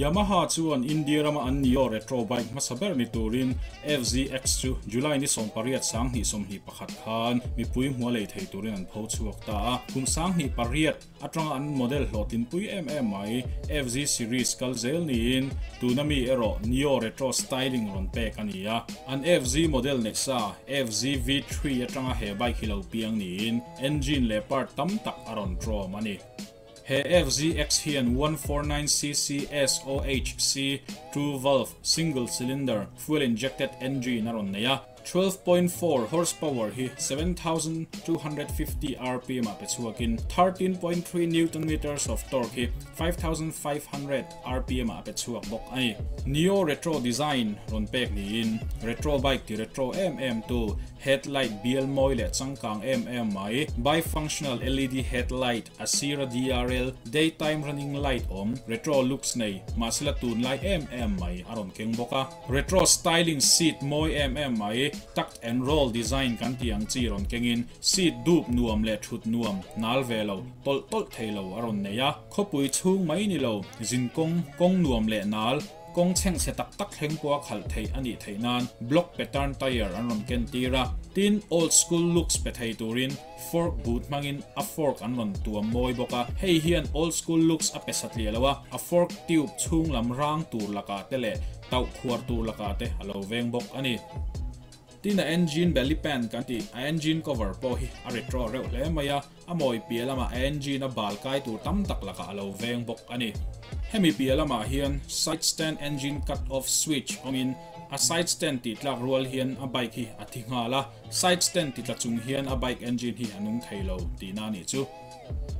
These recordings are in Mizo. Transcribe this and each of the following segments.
Yamaha chuan India rama an Neo Retro bike hmasa ber ni turin FZX chu July ni 18 2021 khan mipui hmua lei thei turin an pho chhuak ta a. Kum 2008 atanga an model hlawhtlinpui em em mai FZ series kal zel niin tuna mi erawh Neo Retro styling rawn pek a ni a. An FZ model neih sa FZ V3 atanga he bike hi lo piang niin engine leh part tam tak a rawn trawm a ni. He FZX hian 149cc SOHC two valve single cylinder fuel injected engine a rawn nei a, 12.4 horsepower hi 7250 rpm ah pe chhuakin 13.3 newton meters of torque hi 5500 rpm ah a pe chhuak bawk a ni. Neo retro design rawn pek niin retro bike ti retro em em tu headlight bial mawi leh changkang em em mai, bi-functional LED headlight, a sira DRL, daytime running light, awm, retro looks nei, mahsela tunlai em em mai a rawn keng bawk a. Retro styling seat mawi em em mai, tuck and roll design kan tih ang chi rawn kengin seat dup nuam leh thut nuam, nal ve lo, tawlh tawlh thei lo a rawn nei a. Khawpui chhung mai ni lo, zinkawng, kawng nuam leh nal, Kawng chhengchhe tak tak thleng pawha khalh theih a nih theih nan block pattern tyre an rawn ken tir a, tin old school looks pe thei turin fork boot hmangin a fork an rawn tuam mawi bawk a, hei hian old school looks a pe satliah lo a, a fork tube chhung lam rang tur lakah te leh tauh khuar tur lakah te a lo veng bawk a ni. Tin a engine belly pan kan tih a engine cover pawh hi a retro reuh hle mai a, a mawi piah lamah a engine a bal kai tur tam tak lakah a lo veng bawk a ni. Hemi piah lamah hian side stand engine cut off switch awmin a side stand tih tlak rual hian a bike hi a thi nghal a, side stand ti tla chung hian a bike engine hi a nung thei lo tihna a nih chu.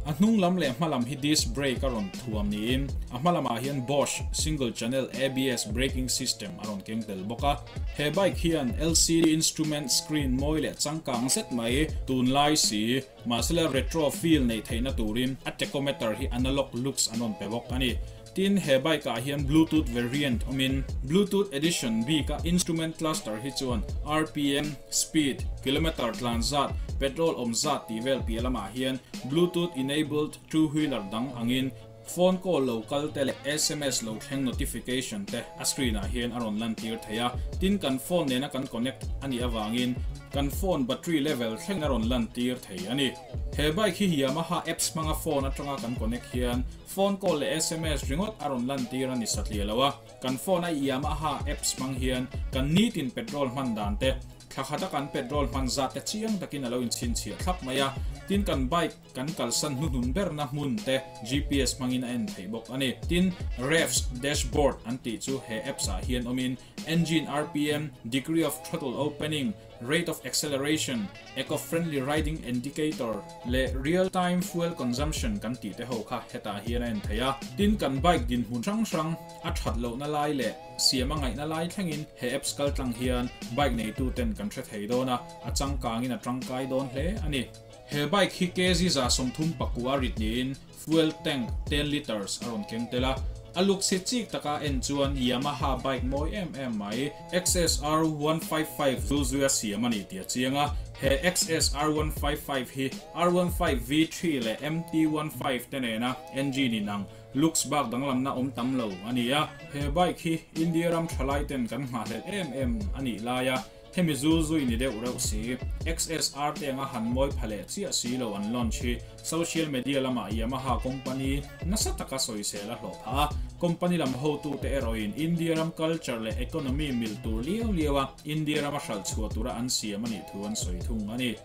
A hnung lam leh hma lam hi disc brake a rawn thuam niin a hma lamah hian Bosch single channel ABS braking system a rawn keng tel bawk a. He bike hian LCD instrument screen mawi leh changkang zet mai tunlai si mahsela retro feel neih theihna turin a tachometer hi analog looks an rawn pe bawk a ni. Tin, he bike ah hian Bluetooth variant awmin Bluetooth edition bik a instrument cluster hi chuan rpm, speed, kilometer tlan zat, petrol awm zat tih vel piah lamah hian Bluetooth enabled two wheeler dang angin phone call lo kal te leh sms lo thleng notification te a screen ah hian a rawn lan tir thei a. Tin, kan phone nena kan connect a nih avangin kan phone battery level thleng a rawn lan tir thei a ni. He bike hi Yamaha apps hmanga phone atanga kan connect hian Phone call leh sms ringawt a rawn lantir a ni satliah lo a, kan phone a Yamaha apps hmang hian kan nitin petrol hman dan te, thla khata kan petrol hman zat te chiang takin a lo inchhinchhiah thlap mai a, tin kan bike kan kalsan hnuhnun berna hmun te GPS hmangin a en theih bawk a ni. Tin, Revs dashboard an tih chu he apps ah hian awmin engine rpm, degree of throttle opening, rate of acceleration, eco-friendly riding indicator leh real-time fuel consumption kan tih te ho kha hetah hian a en thei a. Tin, kan bike dinhmun hrang hrang a that lohna lai leh siam a ngaihna lai thlengin he apps kaltlang hian bike neitu ten kan hre thei dawn a, a changkangin a tangkai dawn hle a ni. He bike hi kg 39 rit niin Fuel tank 10 litres a rawn keng tel a, a luk si chik taka en chuan Yamaha bike mawi em em mai XSR 155 zul zuia siam a ni tih a chiang a. He XSR 155 hi R15 V3 leh MT15 te nena engine inang, looks bak danglamna awm tam lo a ni a. He bike hi India ram thalai ten kan nghahhlelh em em a nih laia Hemi zul zui ni deuh reuh si, XSR te anga han mawi pha leh chiah si lo an launch hi social media lamah Yamaha company nasa taka sawisel a hlawh phah a, company lam hotute erawhin India ram culture leh economy mil tur liau liau a India rama hralh chhuah tura an siam a nih thu an sawi thung a ni.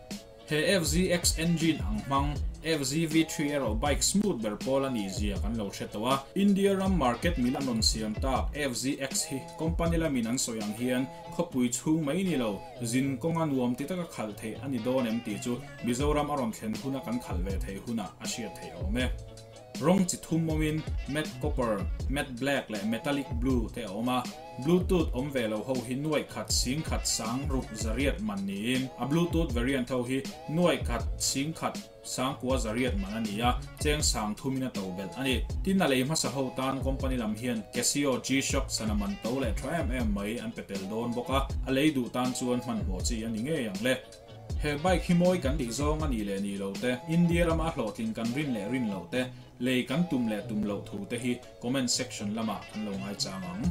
He FZX engine ang hmang, FZV3 erawh bike smooth ber pawl a nih zia kan lo hre tawh a. India ram market mil an rawn siam tak FZX hi company lamin an sawi ang hian khawpui chhung mai ni lo, zin kawnga nuam ti taka khalh theih a ni dawn em tih chu Mizoram a rawn thlen huna kan khalh ve theih hunah a hriat theih awm e. Rawng chi thum awmin matte copper, matte black leh metallic blue te a awm a. Bluetooth awm ve lo ho hi nuaih khat sing khat sang ruk zariat man niin a bluetooth variant ho hi nuaih khat sing khat sang kua zariat man a ni a, cheng sang thumin a to belh a ni. Tin a lei hmasa ho tan company lam hian Casio G-Shock sana man to leh tha em em mai an pe tel dawn bawk a, a lei duh tan chuan hmanhmawh chi a ni ngei ang le. He bike hi mawi kan tih zawng a nih leh nih loh te, India rama a hlawhtlin kan rin leh rin loh te, lei kan tum leh tum loh thu te hi comment section lamah kan lo ngaichang ang.